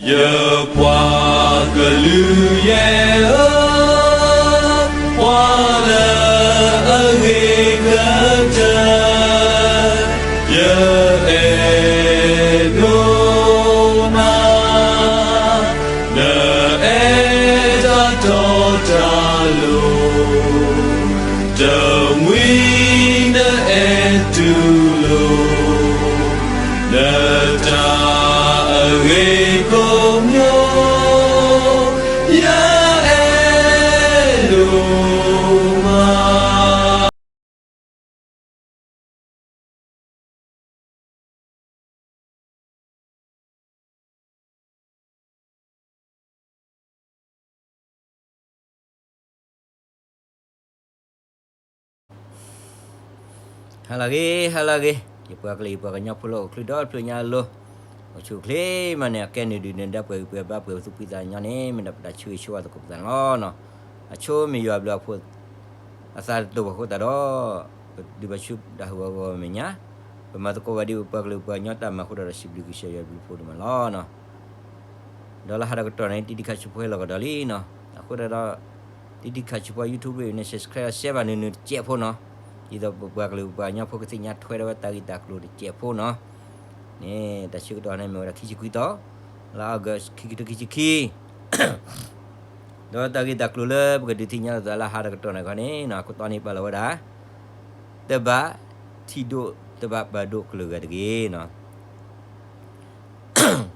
ယပှၤကလုာ်ယဲၢ်ဧၢ, ပှၤလၢအဂ့ၤကတၢၢ်, ယအဲၣ်ဒိးနၤ, နအဲၣ်တၢ်တီတၢ်လိၤ, တမှံၤနအဲၣ်တူၢ်လိာ် နတၢ်အဂ့ၤကိးမံၤ, ယအဲၣ်ဒိးမး. ဟါလၢအဂ့ၤ, ဟါလၢအဂ့ၤ, ယပှၤကလုာ် ယပှၤကညီဖိလၢအိၣ်ချုးဒီဖျၢၣ်ညါအလိၤ, အိၣ်ဆူၣ်အိၣ်ချ့မးန့ၣ် အကဲနုာ်ဒုးနုာ်ဒါ ပှဲၤဂံၢ်ပှဲၤဘါ ပှဲၤသူၣ်ဖှံသးညီန့ၣ် မ့ၢ်ဒၣ်ပတၢ်ဆၢဂ့ၤဆၢဝါသကိးပသးန့ၣ်လီၤ. အဆိမ့ၢ်ယွၤအဘျုးအဖှိၣ် အသးတတိၤဘၣ်အဃိသတးဒီး ပဒုးဘၣ်ဆူတၢ်ဟးဂီၤဂီၤမဲာ်ညါ, ပမၤသကိးဘၣ်ဒ်ပပှၤကလုာ်ပှၤကညီတၢ်မၤအဃိဒီး စံးဘျုးကစၢ်ယွၤအဘျုးအဖှိၣ်ဒိၣ်မးလီၤ. ဒီးလၢဟါဒီးကတီၢ်န့ၣ် တံထံခါဆူဖိဟဲလီၤကဒီးလံနီၤ. အဃိသတးဒီး တံထံခါဆူဖိ YouTube န့ၣ် subscribe ဒီး share ဘၣ်နုာ်နုာ်တစဲးဖိနီၤ. ဒ်သိးပပှၤကလုာ်ပပှၤကညီဖိကသ့ၣ်ညါထွဲဒီးဝဲတၢ်ဂ့ၢ်တၢ်ကျိၤတစဲးဖိနီၤ. န့ၣ် တၢ်ဆၢကတီၢ်န့ၣ်မ့ၢ်ဝဲဒၣ်ခံဆံခွံသီ လါ August ခံကထိခံဆံခံ ဒီးတၢ်ဂ့ၢ်တၢ်ကျိၤလၢပကဒုးသ့ၣ်ညါလိာ်သးလၢဟါဒီးကတီၢ်န့ၣ်ခီန့ၣ် အခိၣ်တီန့ၣ်ပာ်လီၤဝဲဒၣ် တဘၣ်ထံၣ်ဒိၣ် တဘၣ်ပာ်ဒိၣ်ကလုာ်ဂၤတဂ့ၤနီၤ.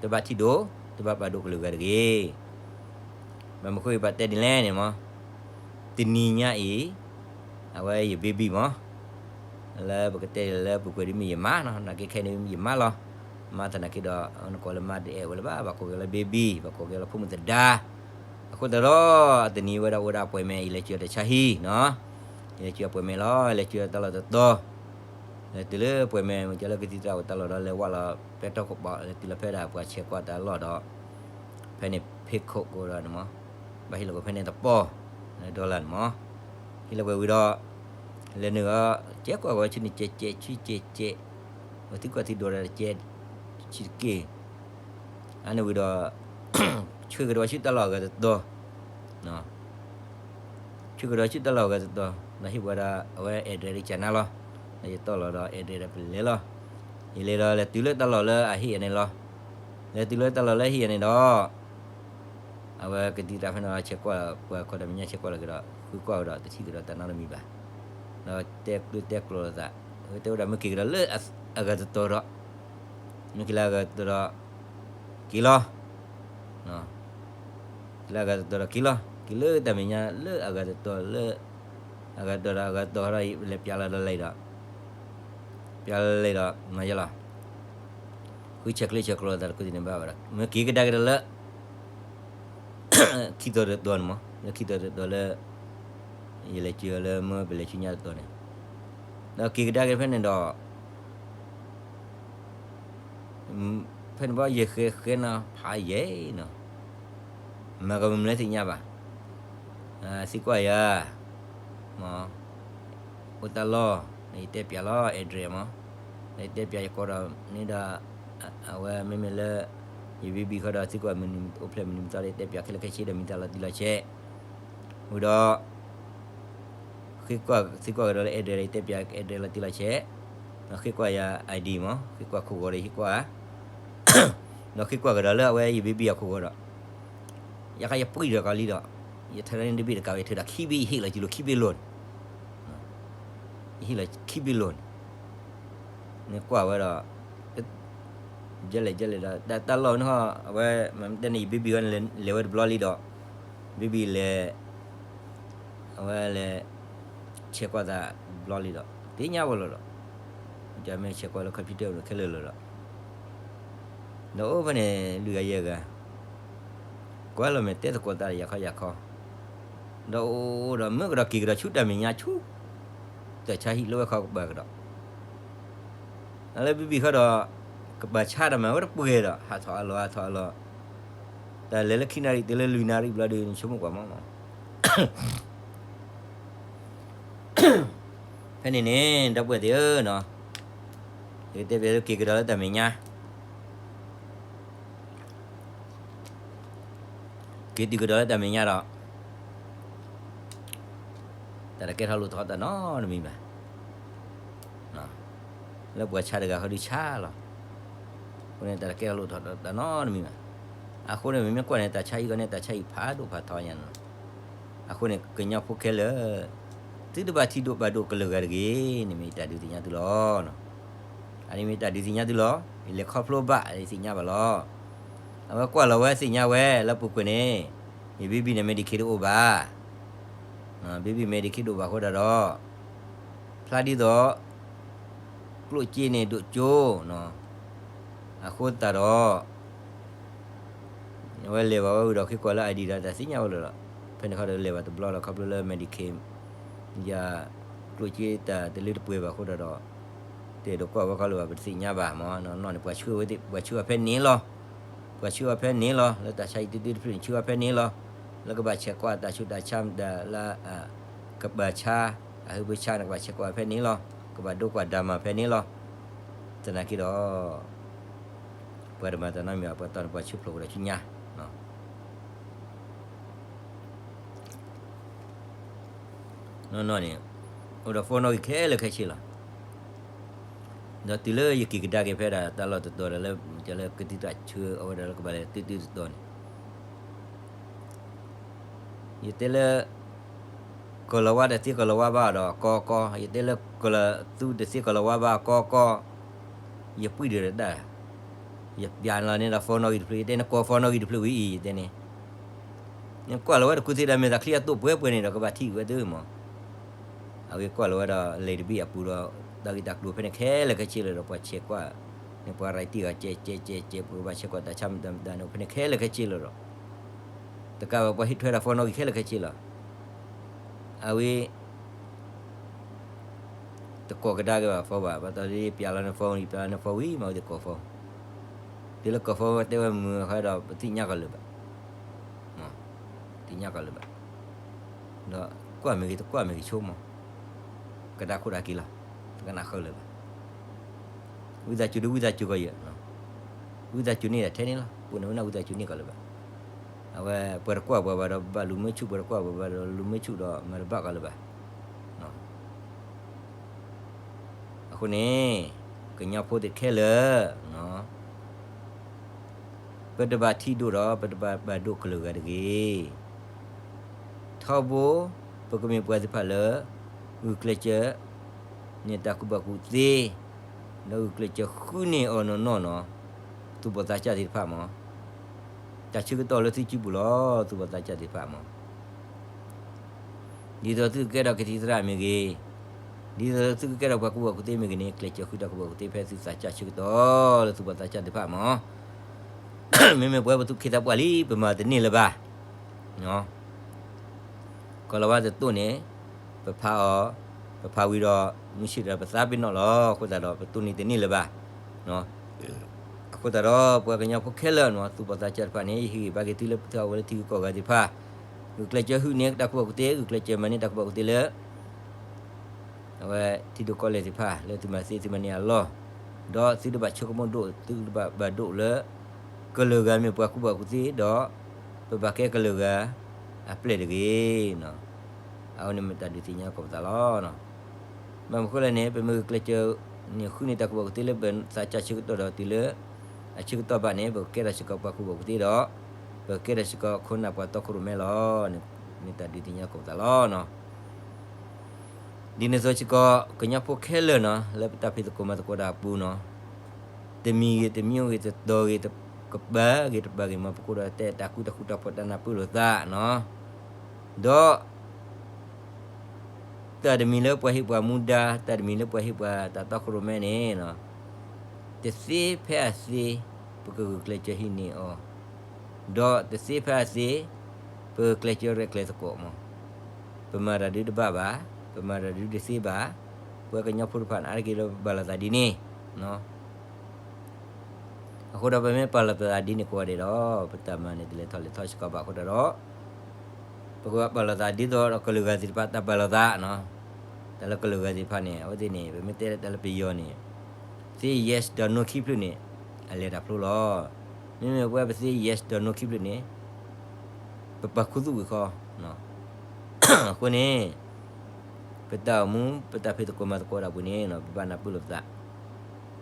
တဘၣ်ထံၣ်ဒိၣ် တဘၣ်ပာ်ဒိၣ်ကလုာ်ဂၤတဂ့ၤ. ဘၣ်မနုၤအဃိပတဲဒ်လဲၣ်န့ၣ်မး, တနံၤညါအံၤ အဝဲယ baby မး လၢပကတဲလၢပူၤကွဲးဒ်မ့ၢ်ယမါနီၤ, နာ်က့ခဲအံၤန့ၣ်မ့ၢ်ယမါလီၤ. မါသနာ်က့ဒီး နကိးလၢမါတအဲၣ်ဝဲလၢၤဘၣ်, ဘၣ်ကိးက့ၤလၢ baby, ဘၣ်ကိးက့ၤလၢဖိမုၣ်သဒါ. အဃိသတးဒီး တနံၤဝဲဒၣ်အိၣ်ဝဲဒၣ်ပှဲၤမဲာ် ယလဲၤစၢၤတၢ်ဆါဟံၣ်နီၤ, ယလဲၤစၢၤပှဲၤမဲာ်လီၤ, ယလဲၤစၢၤတၢ်လီၢ်တတီၤ, လဲၤတုၤလၢပှဲၤမဲာ် မ့ၢ်ကလၢကသံၣ်သရၣ်အိၣ်တၢ်လီၢ်ဒီး လဲၤဝဲလီၤ ပဲတြီကပီၤ လဲၤတုၤလီၤဖဲဒၣ်ပှၤဆဲးကွၢ်တၢ်လီၢ်ဒီး ဖဲန့ၣ် ဖ့းခိၣ်ကိးဒီးန့ၣ်မး, ဘၣ်ဟ့ၣ်လီၤက့ၤဖဲန့ၣ်တပီၢ် လၢဒီလၣ်န့ၣ်မး, ဟ့ၣ်လီၤကွံာ်ဝံၤဒီး လဲၤနုာ်အီၤ ကဲကွၢ်ကွၢ်ဆူန့ၣ် ကဲကဲဆူကဲကဲ, အဝဲသံကွၢ်သံဒိးဒီး ကဲဆူတက့ၢ်, အန့ၣ်ဝံၤဒီး ဆှၢကဒီးဆူတၢ်လီၢ်အဂၤတတီၤ ဆှၢကဒီးဆူတၢ်လီၢ်အဂၤတတီၤ ဒီးဟ့ၣ်ပှၤဒီး အဝဲ address ဒ်ကနါလီၤ, ဒီးယတီၢ်လီၤဒီး address ဒီးပလဲၤလီၤ, ယလဲၤဒီးလဲၤတုၤလၢတၢ်လီၢ်လၢအဟ့ၣ်ယၤန့ၣ်လီၤ, လဲၤတုၤလၢတၢ်လီၢ်လၢအဟ့ၣ်ယၤန့ၣ်ဒီး အဝဲကသံၣ်သရၣ်ဖဲန့ၣ် ဆဲးကွၢ် ပှၤခိၣ်တၢ်မဲာ်ညါဆဲးကွၢ်လီၤက့ၤဒီး ဃုကွၢ်ဝဲဒီး တထံၣ်ကဒီးတၢ်နီတမံၤဘၣ်, ဒီးတဲကျၢတဲကျိၤလိာ်သး, အဝဲတဲဝဲဒၣ် မ့ၢ်က့ၤကဒီးလၢအဂၤတတီၤဒီး မ့ၢ်က့ၤလၢအဂၤတတီၤဒီး က့ၤလီၤ, က့ၤလၢအဂၤတတီၤဒီးက့ၤလီၤ, က့ၤလၢတၢ်မဲာ်ညါလၢအဂၤတတီၤလၢ အဂၤတတီၤဒီးအဂၤတတီၤဒီး လဲၤပျးလီၤဒီးလဲၤဒီး ပျးလီၤလဲၤဒီး မၤယလီၤ, ဃုဆဲးကျၢဆဲးကျိၤလိာ်သးတခိၣ်သ့ၣ်န့ၣ်ဘၣ်ဝဲဒၣ် မ့ၢ်က့ၤကဒါက့ၤဒီးလၢ ခံတီၤတတီၤန့ၣ်မး, လၢခံတီၤတတီၤလၢ ယလဲၤစၢၤလၢမ့ၢ်ပလဲၤဆူညါတတီၤန့ၣ်, ဒီးက့ၤကဒါက့ၤဖဲန့ၣ်ဒီး ဖဲန့ၣ်ဘၣ် ယဃဲဃဲနီၤဖးယဲနီၤ, မၤကမၤမလဲၣ်သ့ၣ်ညါဘၣ်, သံကွၢ်ယၤ, မ့ၢ် အိၣ်တၢ်လီၢ်, ယတဲပျးလီၤ address မး, ယတဲပျးယကိးဒီးန့ၣ်ဒီး အဝဲမ့မ့ၢ်လၢ ယ baby ဃီဒီး သံကွၢ်မနုၤအိၣ်ဖျဲၣ်မနုၤမသီဒီး ယတဲပျးခဲလၢာ်ခဲဆ့ဒီး မံၤတၢ်လီၤတံၢ်လီၤဆဲး, ဝံၤဒီး ဃ့ကွၢ် သံကွၢ်ကဒီးလၢ address ဒီး ယတဲပျး address လီၤတံၢ်လီၤဆဲး, ဒီးဃ့ကွၢ်ယၤ ID မး, ဃ့ကွၢ်ခိၣ်ဂီၤဒီး ဟ့ၣ်ကွၢ်ဧါ, ဒီးဃ့ကွၢ်ကဒီးလၢအဝဲ ယ baby အခိၣ်ဂီၤဒီး ယဃါယပှံၢ်ဒီးကီးလံဒီး ယထၢန့ၣ်တဘ့ၣ်တကးဝဲ ယထၢဒီးခံဘ့ၣ် ယဟ့ၣ်လီၤကံလိာ်ခံဘ့ၣ်လိၤန့ၣ်, ယဟ့ၣ်လီၤခံဘ့ၣ်လိၤန့ၣ်, န့ၣ်ကွၢ်ဝဲဒီး ယလဲၤယလဲၤဒီး တၢ်လီၢ်န့ၣ်ဟီ အဝဲ မ့ၢ်တဲန့ၣ် ယ baby ဝဲန့ၣ် လဲၤဝဲတဘျီလံဒီး baby လဲၤ အဝဲလဲၤ ဆဲးကွၢ်သးတဘျီလံဒီး သ့ၣ်ညါဝဲလီၤဒီး ယမ့ၢ်ဆဲးကွၢ်လၢ computer ခဲလၢာ်လီၤဒီး ဒီးအိၣ်ဖဲန့ၣ် လွံၢ်ဂၤယဲၢ်ဂၤ ကွၢ်လီၤမ့ၢ်တဲသကိးသးဒီး ယၤခီယၤခီ ဒီးအိၣ်ဒီးမၢကဒီးက့ၤကဒီးဆူတၢ်မဲာ်ညါဆူ တၢ်ဆါဟံၣ်လၢဝဲခီကပၤကဒီး လၢ baby ခီဒီး ကပၤဆါတၢ်မၤဝဲတပှဲၤဒီး ဟးထီၣ်အလီၢ် ဟးထီၣ်အလီၢ် တၢ်လဲၤလၢခံနၣ်ရံၣ်တုၤလၢလွံၢ်နၣ်ရံၣ်ဘျီဒီး နဆိကမိၣ်ကွၢ်မးမး ဖဲန့ၣ်န့ၣ် ဒီပုၢ်ဝဲၢ်သ့ၣ်ဧၢနီၤ, ယကတဲပျးလၢက့ၤကဒီးလၢတၢ်မဲာ်ညါ, က့ၤတုၤကဒီးလၢတၢ်မဲာ်ညါဒီး တၢ်တကဲထီၣ်လိၣ်ထီၣ်တၢ်နီတမံၤဘၣ်. လၢပှၤဆါတဂၤဃီဒုးဆါလီၤ. အဃိန့ၣ် တၢ်တကဲထီၣ်လိၣ်ထီၣ်တၢ်နီတမံၤဘၣ်. အဃိန့ၣ် မ့မ့ၢ်ကွၢ်န့ၣ် တၢ်ဆါဟံၣ်ဃီန့ၣ် တၢ်ဆါဟံၣ်ဖးဒိၣ်ဖးထီညါန့ၣ်လီၤ. အဃိန့ၣ် ကညီဖိခဲလၢာ် သုတဘၣ်ထံၣ်ဒိၣ်ဘၣ်ဒိၣ်ကလုာ်ဂၤတဂ့ၤန့ၣ် မ့ၢ်ယတၢ်ဒုးသ့ၣ်ညါသုလီၤ. အန့ၣ်မ့ၢ်ယတၢ်ဒုးသ့ၣ်ညါသုလီၤ. ယလဲၤခီဖျိဘၣ် ယသ့ၣ်ညါဘၣ်လီၤ. အဝဲကွၢ်လီၤဝဲသ့ၣ်ညါဝဲလၢပူၤကွံာ်န့ၣ် ယ baby န့ၣ် Medicaid တအိၣ်ဘၣ်. Baby Medicaid တအိၣ်ဘၣ်အဃိဒၣ်ဒီး ဖျါဒ်သိး ကျိၣ်စ့န့ၣ်ဒိၣ်ကၠိ အဃိသတးဒီး အဝဲလဲၤဘၣ်ဝဲဝံၤဒီး ဃ့ကွၢ်လၢ ID ဒီးတၢ်သ့ၣ်ညါဝဲလီၤဒီး ဖဲန့ၣ်ခီဒီးလဲၤဘၣ်တဘျီလီၤ ခီဖျိလၢ Medicaid ယၤ ကျိၣ်စ့တၢ်တလၢတပှဲၤဘၣ်အဃိဒၣ်ဒီး တအဲၣ်ဒိးကွၢ်ဝဲခီလၢၤဘၣ် ပတသ့ၣ်ညါဘၣ်မၢ် နီၢ်နီၢ်န့ၣ် ပှၤဆှၢဝဲသ့ၣ် ပှၤဆှၢဝဲဖဲန့ၣ်လီၤ. ပှၤဆှၢဝဲဖဲန့ၣ်လီၤ လၢတၢ်ဆါဟံၣ်တဒုတဖျၢၣ်န့ၣ် ဆှၢဝဲဖဲန့ၣ်လီၤ. လၢကဘၣ်ဆဲးကွၢ်တၢ်ဆူးတၢ်ဆါမတၤလၢ ကဘၣ်ဆါ အဟုပှ့ၤဆါန့ၣ် ကဘၣ်ဆဲးကွၢ်ဝဲဖဲန့ၣ်လီၤ. ကဘၣ်ဒိကွၢ်ဒၣ်မၤဖဲန့ၣ်လီၤ. သနာ်က့ဒီး ပှၤတမၤတၢ်နီတမံၤဘၣ် ပှၤတီန့ၣ် ပှၤဆှၢဖျိးကဒီးဆူညါ နီၢ်နီၢ်န့ၣ် အိၣ်ဒီး phone နီၣ်ဂံၢ်ခဲလၢာ်ခဲဆ့လီၤ. ဒီးတုၤလၢယက့ၤကဒါက့ၤဖဲဒၣ်တၢ်လီၢ်တတီၤဒီးလၢ ကလၢကသံၣ်သရၣ်ဆှၢအဝဲဒၣ်လၢကဘၣ်လဲၤတုၤတုၤတတီၤန့ၣ် ယတဲလၢ ကီၢ်လီၤဝါတသ့ကီၢ်လီၤဝါဘၣ်ဒီးကီကီ, ယတဲလၢ ကီၢ်လီၤသူတသ့ကီၢ်လီၤဝါဘၣ်ကီကီ, ယပှံၢ်ဒုးတၢ်, ယပျးလီၤန့ၢ်ဒီး phone နီၣ်ဂံၢ်တဖျၢၣ် ယတဲနကွီၢ် phone နီၣ်ဂံၢ်တဖျၢၣ်ဝံၤအံၤ ယတဲန့ၣ် နကွၢ်လီၤဝဲတကူသ့ဒီး မ့ၢ်သးချံအသိးပှဲၤပှဲၤန့ၣ်ဒီး ကဘၣ်ထံၣ်ဝဲသ့မး. အဝဲကွၢ်လီၤဝဲဒီး လဲၤတဘ့ၣ်အပူၤဒီး တၢ်ဂ့ၢ်တၢ်ကျိၤဖဲန့ၣ်ခဲလၢာ်ခဲဆ့လီၤဒီး ပှၤဆဲးကွၢ်န့ၣ် ပှၤရၤတံၢ်ဂၤ ကဲကဲကဲကဲ ပှၤဘၣ်ဆဲးကွၢ်တၢ်ဆါမတၤမတၤန့ၣ် ဖဲန့ၣ်ခဲလၢာ်ခဲဆ့လီၤဒီး တကးဘၣ်ပှၤဟ့ၣ်ထွဲဒီး phone နီၣ်ဂံၢ်ခဲလၢာ်ခဲဆ့လီၤ. အဝဲ တကိးကဒါက့ၤဘၣ် phone ဘၣ်, ဘၣ်ဆၣ်ဒီးပျးလီၤန့ၢ် phone ဝံၤ ပျးလီၤန့ၢ် phone ဝံၤ မၤဝဲသ့ၣ်ကိး phone, တုၤလၢကိး phone ဝဲတဲဝဲမုာ်ဃီဒီး ပသ့ၣ်ညါကီးလၢၤဘၣ်, သ့ၣ်ညါကီးလၢၤဘၣ်, ဒီးကွၢ်မ့ၢ်ဂ့ၤ တကွၢ်မ့ၢ်ဂ့ၤဆိမး, ကဒါခိၣ်ဒါက့ၤလီၤ, တကနၣ်ဃုာ်လၢၤဘၣ်. ဝံသးစူၤဒုး ဝံသးစူၤကီးယဲၢ်, ဝံသးစူၤန့ၢ်ဒီးထဲန့ၣ်လီၤ, ပှၤန့ၣ်ဝဲန့ၣ် ဝံသးစူၤန့ၢ်ကီးလၢၤဘၣ်. အဝဲပှၤတကွၢ်ပှၤဘၣ်ဒီး ဘၣ်လူၤမ့ၢ်ဆူၣ်, ပှၤတကွၢ်ပှၤဘၣ်ဒီး လူၤမ့ၢ်ဆူၣ်ဒီး မၤတဘၣ်ကီးလၢၤဘၣ်. အဃိန့ၣ် ကညီဖိသ့ၣ်ခဲလၢာ် ပတဘၣ်ထံၣ်ဒိၣ်ဒီး ပတဘၣ်ဘၣ်ဒိၣ်ကလုာ်ဂၤတဂ့ၤ. ထီဘိ ပကမ့ၢ်ပှၤသ့ၣ်တဖၣ်လၢ ဂုာ်ကျဲးစၢးန့ၢ်တၢ်ကူၣ်ဘၣ်ကူၣ်သ့, ဒီးဂုာ်ကျဲးစၢးဃုန့ၢ်အီၤနီၢ်နီၢ်နီၢ်, သူၣ်ဘီၣ်သးစၢ်သ့ၣ်တဖၣ်မး, တၢ်ဆၢကတီၢ်လၢသုစုပူၤလီၤ, သူၣ်ဘီၣ်သးစၢ်သ့ၣ်တဖၣ်မး ဒ်သိးသုကကဲထီၣ်ကသံၣ်သရၣ်မ့ၢ်ဂ့ၤ, ဒ်သိးသုကကဲထီၣ်ပှၤကူၣ်ဘၣ်ကူၣ်သ့မ့ၢ်ဂ့ၤန့ၣ် ကျဲးစၢးဃုတၢ်ကူၣ်ဘၣ်ကူၣ်သ့ဖဲသုသးစၢ်ဆၢကတီၢ်လၢသုပှၤသးစၢ်သ့ၣ်တဖၣ်မး. မ့မ့ၢ်ပဝဲပသူၣ်က့သးပှၢ်လံ ပမၤတန့ၢ်လၢၤဘၣ်. ကီၢ်လီၤဝါတတိၢ်န့ၣ် ပဖးအီၤ, ပဖးဝံၤဒီး မုၢ်ဆ့ၣ်ဒီးပသးပ့ၤနီၣ်လီၤ. အဃိသတးဒီး ပတိၢ်န့ၢ်တန့ၢ်လၢၤဘၣ်. အဃိသတးဒီး ပှၤကညီဖိခဲလၢာ်န့ၣ် သူၣ်ဘီၣ်သးစၢ်တဖၣ်န့ၣ် ယဟ့ၣ်ဂံၢ်ဘါက့ၤသုလၢပထံၣ်အဝဲလၢထံဂုၤကီၢ်ဂၤသ့ၣ်တဖၣ်, ဂုာ်ကျဲးစၢးဟုၣ်န့ၢ်တၢ်ကူၣ်ဘၣ်ကူၣ်သ့, ဂုာ်ကျဲးစၢးမၤန့ၢ်တၢ်ကူၣ်ဘၣ်ကူၣ်သ့လၢ အဝဲထံဒိၣ်ကီၢ်လဲၢ်သ့ၣ်တဖၣ် လၢသုမၤသ့သုမၤန့ၢ်အလီၢ်, ဒီးသုတဘၣ်ဆိကမိၣ်ဒိၣ်, သုတဘၣ်ဘၣ်ဒိၣ်လၢ ကလုာ်ဂၤမ့ၢ်ပှၤကူၣ်ဘၣ်ကူၣ်သ့ဒီး ပဘၣ်ကဲကလုာ်ဂၤအပျဲၢ်တဂ့ၤ. အဝဲန့ၣ်မ့ၢ်တၢ်ဒုးသ့ၣ်ညါကီးပသးလီၤ. ဘၣ်မနုၤဃိလဲၣ်န့ၣ် ပမ့ၢ်ဂုာ်ကျဲးစၢးန့ၣ် ဃုန့ၢ်တၢ်ကူၣ်ဘၣ်ကူၣ်သ့လၢပသးစၢ်ဆၢကတီၢ်ဒီးတုၤလၢ အဆၢကတီၢ်ဘၣ်န့ၣ် ပကကဲထီၣ်စ့ၢ်ကီးပှၤကူၣ်ဘၣ်ကူၣ်သ့ဒီး ပကကဲထီၣ်စ့ၢ်ကီးခိၣ်နၢ်ပှၤတီခိၣ်ရိၣ်မဲလီၤ. မ့ၢ်တၢ်ဒုးသ့ၣ်ညါကီးပသးလီၤ. ဒ်န့ၣ်အသိးစ့ၢ်ကီး ကညီဖိခဲလၢာ်နီၤ လၢပတၢ်ဖံးသကိးမၤသကိးတၢ်အပူၤနီၤ, တမံၤဂ့ၤ တမံၤဂ့ၤ တတီၤဂ့ၤ တကပၤဂ့ၤ တပၤဂ့ၤ မ်ပကအိၣ်ဒီးတဲတၢ်ဃူတၢ်ဖိး တၢ်ပာ်တၢ်နၢ်ပၢၢ်လိာ်သးနီၤ, ဒီး တၢ်တမံၤလၢပှၤဟ့ၣ်ပှၤမူဒါ, တၢ်တမံၤလၢပှၤဟ့ၣ်ပှၤတၢ်တီခိၣ်ရိၣ်မဲန့ၣ်, တသ့ဖဲအသ့ ပကဂုာ်ကျဲးစၢးဟံးန့ၢ်အီၤ, ဒီးတသ့ဖဲအသ့ ပကျဲးစၢးရဲၣ်ကျဲၤသကိးမး, ပမၤတၢ်ဒုတဘၣ်ဘၣ်, ပမၤတၢ်ဒုတသ့ဘၣ်, ပှၤကညီဖိတဖၣ်န့ၣ် အါတက့ၢ်လၢပဘၣ်လိာ်သးဒ်န့ၣ် အဃိဒီးပမ့ၢ်ပာ်လီၤသးဒ်န့ၣ်ကိးဂၤဒဲးဒီး ပတၢ်မၤန့ၣ် တလဲၤထီၣ်လဲၤထီစ့ၢ်ကီးဘၣ်အဃိဒီး ပကဘၣ်ပာ်လီၤသးဒ်သိးဒီးကလုာ်ဂၤသ့ၣ်တဖၣ်တၢ်ပာ်လီၤသးနီၤ, တၢ်လၢကလုာ်ဂၤသ့ၣ်တဖၣ်န့ၣ် အဝဲသ့ၣ်န့ၣ် ပမ့ၢ်တဲတၢ်လၢပယီၤန့ၣ် သ့ yes ဒီး no ခံဖျၢၣ်န့ၣ် အလဲၤတၢ်ဖျိလီၤ. မ့မ့ၢ်ပဝဲပသ့ yes ဒီး no ခံဖျၢၣ်န့ၣ် ပပာ်ခူသူၣ်ဂ့ၤခီ, အဃိန့ၣ် ပတၢ်အိၣ်မူ ပတၢ်ဖံးသကိးမၤသကိးဒၣ်ပူၤန့ၣ် ပဘၣ်နၢ်ပၢၢ်လိာ်ပသး,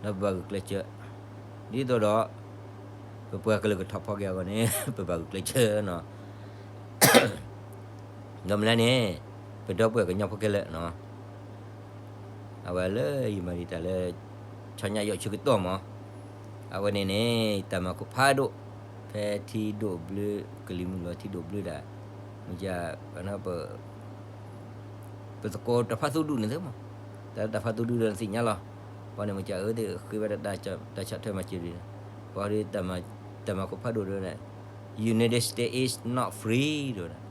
ဒီးပဘၣ်ဂုာ်ကျဲးစၢး, ဒ်သိးဒီး ပပှၤကလုာ်ကထီၣ်ဖီက့ၤအဂီၢ်န့ၣ် ပဘၣ်ဂုာ်ကျဲးစၢးနီၤ. ဒီးမနုၤလဲၣ်န့ၣ် ပဒီပုၢ်ဝဲၢ်ကညီဖိခဲလၢာ်နီၤ, အဝဲလၢယမၤဒံးတၢ်လၢ ဆီညါယီၣ်ဆၢကတီၢ်မး, အဝဲန့ၣ်န့ၣ် တၢ်မၤခိၣ်ဖးဒိၣ်, ဖဲထံဒိၣ်ဘျၢ ကလံၤမုၢ်လီၤထံဒိၣ်ဘျၢဒၣ်, မ့ၢ် ပသကိးတၢ်ဖးသူဒူၣ်န့ၣ်သ့မး, တၢ်တၢ်ဖးသူဒူၣ်ဒီးနသ့ၣ်ညါလီၤ. ပှၤန့ၣ်မ့ၢ်ကၢအၢသ့ၣ်ဃ့ဝဲဒၣ် တၢ်ဆီၣ်ထွဲမၤစၢၤဒ်, ပှၤဒီး တၢ်မၤခိၣ်ဖးဒိၣ်ဒီး United States is not free ဒီး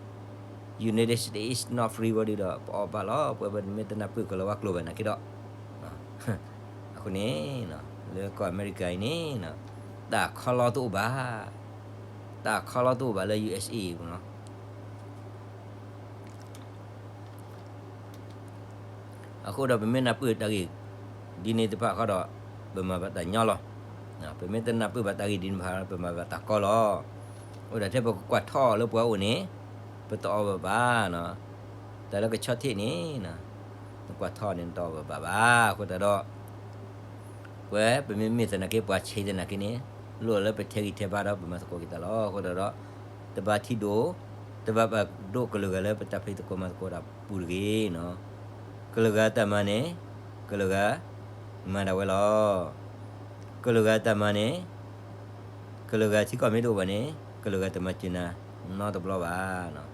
United States is not free ဝဲဒၣ်ဒီး ပအီၣ်ဘၣ်လီၤ. ပဝဲပမ့ၢ်တနၢ်ပၢၢ်ကလၤဝါကျိာ်ဘၣ်နာ်က့ဒီး, အဃိန့ၣ် လၢကီၢ်အမဲရကၤအံၤန့ၣ် တၢ်ခီလီတအိၣ်ဘၣ်, တၢ်ခီလီတအိၣ်ဘၣ်လၢ U S A ပူၤလီၤ. အဃိဒီးပမ့ၢ်နၢ်ပၢၢ်တၢ်ဂ့ၢ် ဒ်န့ၣ်သ့ၣ်တဖၣ်ဃီဒီး ပမၤဘၣ်တၢ်ညီလီၤ. ပမ့ၢ်တနၢ်ပၢၢ်ဘၣ်တၢ်ဂ့ၢ်ဒ်န့ၣ်တဖၣ် ပမၤဘၣ်တၢ်ကီလီၤ. အိၣ်ဒၣ်ထဲပကကွၢ်ထီၣ်လၢပှၤအိၣ်န့ၣ် ပတအီၣ်ဘၣ်ဘၣ်, တၢ်လၢကဆီထံးန့ၣ် နကွၢ်ထီၣ်န့ၣ် နတအီၣ်ဘၣ်ဘၣ်ဘၣ်. အဃိသတးဒီး ပဝဲပမ့မ့ၢ်သနာ်က့ ပှၤဆံးသနာ်က့န့ၣ် လိၣ်လၢပထဲးဂံၢ်ထဲးဘါဒီး ပမၤသကိးက့ၤသးလီၤ. အဃိသတးဒီး တဘၣ်ထံၣ်ဒိၣ်, တဘၣ်ပာ်ဒိၣ်ကလုာ်ဂၤလၢပတၢ်ဖံးသကိးမၤသကိးတၢ်ပူၤတဂ့ၤ. ကလုာ်ဂၤတၢ်မၤန့ၣ် ကလုာ်ဂၤမၤဒၣ်ဝဲလီၤ. ကလုာ်ဂၤတၢ်မၤန့ၣ် ကလုာ်ဂၤထံကီၢ်မ့ၢ်တအိၣ်ဘၣ်န့ၣ် ကလုာ်ဂၤတမၤစၢၤနၤနီတဘျီဘၣ်.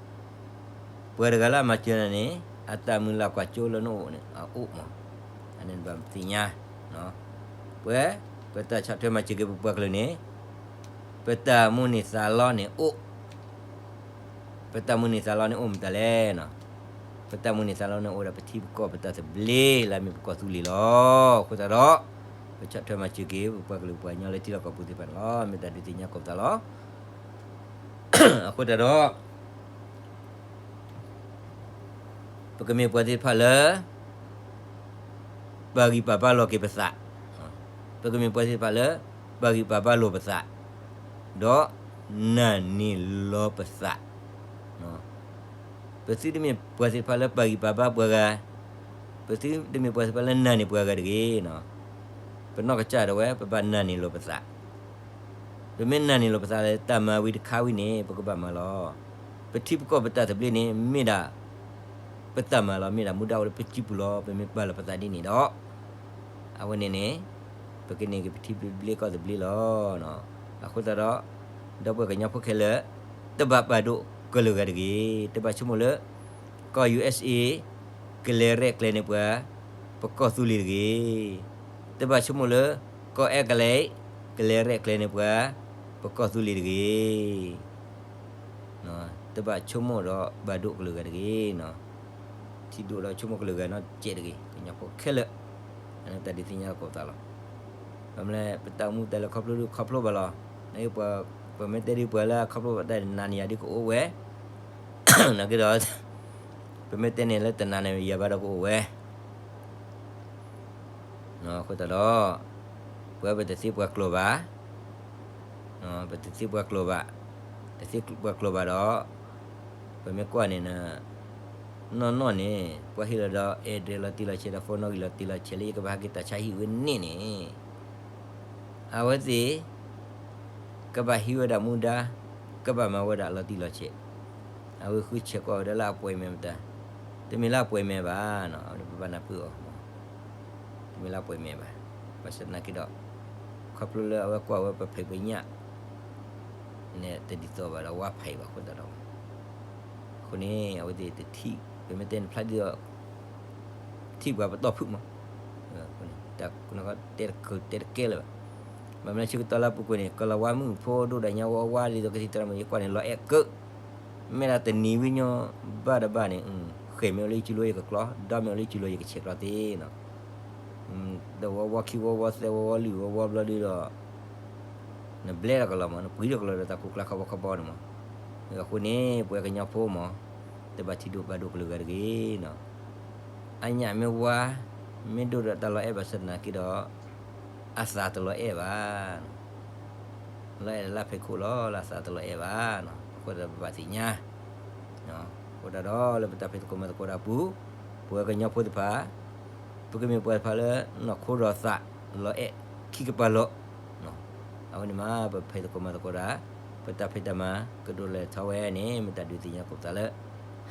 ပှၤတဂၤလၢအမၤစၢၤနၤန့ၣ် အတၢ်မုၢ်လၢ်ကွၢ်စိလၢနအိၣ်န့ၣ် အအိၣ်မး, အန့ၣ်ဘၣ်သ့ၣ်ညါ. ပဝဲ ပတၢ်ဆီၣ်ထွဲမၤစၢၤက့ၤပပှၤကလုာ်န့ၣ် ပတၢ်မုၢ်န့ၢ်သးလီန့ၣ်အိၣ်, ပတၢ်မုၢ်န့ၢ်သးလီန့ၣ်အိၣ်မတၤလဲၣ်. ပတၢ်မုၢ်န့ၢ်သးလီန့ၣ်အိၣ်ဝဲဒၣ်ပထံပကီၢ်ပတၢ်သဘျ့လၢအမ့ၢ်ပကီၢ်သူလ့ၤလီၤ. အဃိသတးဒီး ပဆီၣ်ထွဲမၤစၢၤက့ၤပပှၤကလုာ်ပှၤကညီလၢထံလီၢ်ကီၢ်ပူၤသ့ၣ်တဖၣ်န့ၣ်လီၤ. မ့ၢ်တၢ်ဒုးသ့ၣ်ညါကိးပသးလီၤ. အဃိသတးဒီး ပကမ့ၢ်ပှၤသ့ၣ်တဖၣ်လၢ ပာ်ဂံၢ်ပာ်ဘါလီၤက့ၤပသး, ပကမ့ၢ်ပှၤသ့ၣ်တဖၣ်လၢ ပာ်ဂံၢ်ပာ်ဘါလိာ်ပသး, ဒီးနာ်န့ၢ်လီၤပသး, ပသုတမ့ၢ်ပှၤသ့ၣ်တဖၣ်လၢပာ်ဂံၢ်ပာ်ဘါပှၤဂၤ, ပသုတမ့ၢ်ပှၤသ့ၣ်တဖၣ်လၢနာ်န့ၢ်ပှၤဂၤတဂ့ၤ. ပနီၢ်ကစၢ်ဒၣ်ဝဲ ပဘၣ်နာ်န့ၢ်လီၤပသး ပမ့ၢ်နာ်န့ၢ်လီၤပသးလၢတၢ်မၤဝံၤတခါဝံၤန့ၣ် ပကဘၣ်မၤလီၤ. ပထံပကီၢ်ပတၢ်သဘျ့န့ၣ် မ့ၢ်ဒၣ် ပတၢ်မၤလီၤ, မ့ၢ်ဒၣ်မူဒါအိၣ်လၢပစုပူၤလီၤ. ပမ့ၢ်ပာ်လီၤပသးဒ်န့ၣ်ဒီး အဝဲန့ၣ်န့ၣ် ပကန့ၢ်က့ၤပထံသဘျ့ကီၢ်သဘျ့လီၤ. အဃိသတးဒီး ဒီပုၢ်ဝဲၢ်ကညီဖိခဲလၢာ် တဘၣ်ပာ်ဒိၣ်ကလုာ်ဂၤတဂ့ၤ. တဘၣ်ဆိကမိၣ်လၢ ကီၢ် ယူၣ်အ့းအ့း ကလဲၤရဲၣ်ကျဲၤန့ၢ်ပှၤ ပကီၢ်သူလ့ၤတဂ့ၤ. တဘၣ်ဆိကမိၣ်လၢ ကီၢ်အဲကလဲး ကလဲၤရဲၣ်ကျဲၤန့ၢ်ပှၤ ပကီၢ်သူလ့ၤတဂ့ၤ. တဘၣ်ဆိကမိၣ်ဒီးပာ်ဒိၣ်ကလုာ်ဂၤတဂ့ၤ. ထံၣ်ဒိၣ်ဒီးဆိကမိၣ်ကလုာ်ဂၤနီတစဲးတဂ့ၤ. ကညီဖိခဲလၢာ် အန့ၣ်တၢ်ဒုးသ့ၣ်ညါကိးပသးလီၤ. ဘၣ်မနုၤလဲၣ် ပတၢ်အိၣ်မူတၢ်လဲၤခီဖျိဒုးခီဖျိဘၣ်လီၤ. နပှၤ ပမ့ၢ်တဲဒ်ပှၤလၢအခီဖျိဘၣ်တၢ်န့ၣ် နၤန့ၣ်ယၤဒ်ကအိၣ်ဝဲ နာ်က့ဒီး ပမ့ၢ်တဲန့ၣ်လၢတနၤန့ၣ် ယၤဘၣ်ဒီးကအိၣ်ဝဲ အဃိသတးဒီး ပဝဲပတသ့ပှၤကျိာ်ဘၣ်, ပတသ့ပှၤကျိာ်ဘၣ်, တသ့ပှၤကျိာ်ဘၣ်ဒီး ပမ့ၢ်ကွၢ်န့ၣ် နီၢ်နီၢ်န့ၣ် ပှၤဟ့ၣ်လီၤဒီး address လီၤတံၢ်လီၤဆဲးဒီး phone နီၣ်ဂံၢ်လီၤတံၢ်လီၤဆဲးလၢယကဘၣ်ဟဲက့ၤတၢ်ဆါဟံၣ်ဝဲန့ၣ်န့ၣ် အဝဲသ့ၣ် ကဘၣ်ဟံးဝဲဒၣ်မူဒါ, ကဘၣ်မၤဝဲဒၣ်လီၤတံၢ်လီၤဆဲး, အဝဲဃုဆဲးကွၢ်ဝဲဒၣ်လၢအပှဲၤမဲာ်မတၤ, တမ့ၢ်လၢအပှဲၤမဲာ်ဘၣ်, ပဘၣ်နၢ်ပၢၢ်အီၤ, တမ့ၢ်လၢအပှဲၤမဲာ်ဘၣ်, ဘၣ်ဆၣ်သနာ်က့ဒီး ခီဖျိလၢအဝဲကွၢ်ဝဲပဖံးပညၣ် န့ၣ် တဒ်သိးဘၣ်ဒီးဝါဖံးဘၣ်အဃိသတးဒီး အဃိန့ၣ် အဝဲသ့ၣ်တထံၣ် ပမ့ၢ်တဲန့ၣ်ဖျါဒ်သိး ထံၣ်ပှၤပတီၢ်ဖုၣ်မး, တဲတကဲလၢၤဘၣ်, ဘၣ်မနုၤဆၢကတီၢ်လၢအပူၤကွံာ်န့ၣ် ကလီၤဝါမုၣ်ဖိဒိၣ်ဒီးညါဝီဝါဒ်သိးကသံၣ်သရၣ်မုၣ် ယကွၢ်န့ၣ် လီၤအဲၣ်ကၢ မ့ၢ်ဒၣ်တနံၤဝံၤညီ ဘၣ်တဘၣ်န့ၣ် ဃဲၢ်မ့ၢ်အိၣ်လၢယစုလိယကကျီ, ဒီမ့ၢ်အိၣ်လၢယစုလိယကဆဲးကျီသ့နီၤ, ဒီးဝီဝီခံဝီဝီသဲဝီဝီလွံၢ်ဝီဝီဘျီဒုဒီး နဘျဲထီၣ်ကလီၤမး နပှံထီၣ်ကလီၤဒီးတၢ်ခိၣ်ကျါခီဘီခီဘီန့ၣ်မး, အဃိန့ၣ် ပဝဲကညီဖိမး တဘၣ်ထံၣ်ဒိၣ်ပာ်ဒိၣ်ကလုာ်ဂၤတဂ့ၤနီၤ, အညၣ်မ့ၢ်ဝါ မ့ၢ်ဒိၣ်ဒီးတၢ်လီၤအဲၣ်ဘၣ်ဆၣ်သနာ်က့ဒီး အသးတလီၤအဲၣ်ဘၣ် လီၤအဲၣ်လၢဖံးခိၣ်လီၤ လၢအသးတလီၤအဲၣ်ဘၣ်နီၤ, အဃိ အဃိသတးပဘၣ်သ့ၣ်ညါ အဃိသတးဒီးလၢပတၢ်ဖံးသကိးမၤသကိးတၢ်အပူၤ, ပဝဲကညီဖိသ့ၣ်တဖၣ် ပကမ့ၢ်ပှၤတဖၣ်လၢနီၢ်ခိဒီးသး လီၤအဲၣ်ခံကပၤလီၤ. အဝဲန့ၣ်မး ပဖံးသကိးမၤသကိးတၢ်, ပတၢ်ဖံးတၢ်မၤကဒိၣ်လဲၣ်ထီဝဲန့ၣ် မ့ၢ်တၢ်ဒုးသ့ၣ်ညါကိးပသးလၢ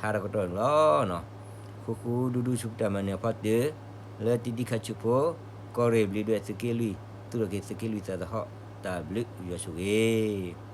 ဟးထီၣ်ကတီၢ်န့ၣ်လီၤ. ဃူဃူဒူဒူဆူပတၢ်မၤနၢၤအဖီတၢၢ် လၢတံဒံခါဆူဖိ ကီၢ်ရ့ၣ်ဘျုးဒွဲၣ်သုးက့လွံၢ် သူၣ်ထီၣ်က့ၤသုးက့လွံၢ်သးသဟီၣ် တၢ်ဘျုးယွၤဆိၣ်ဂ့ၤ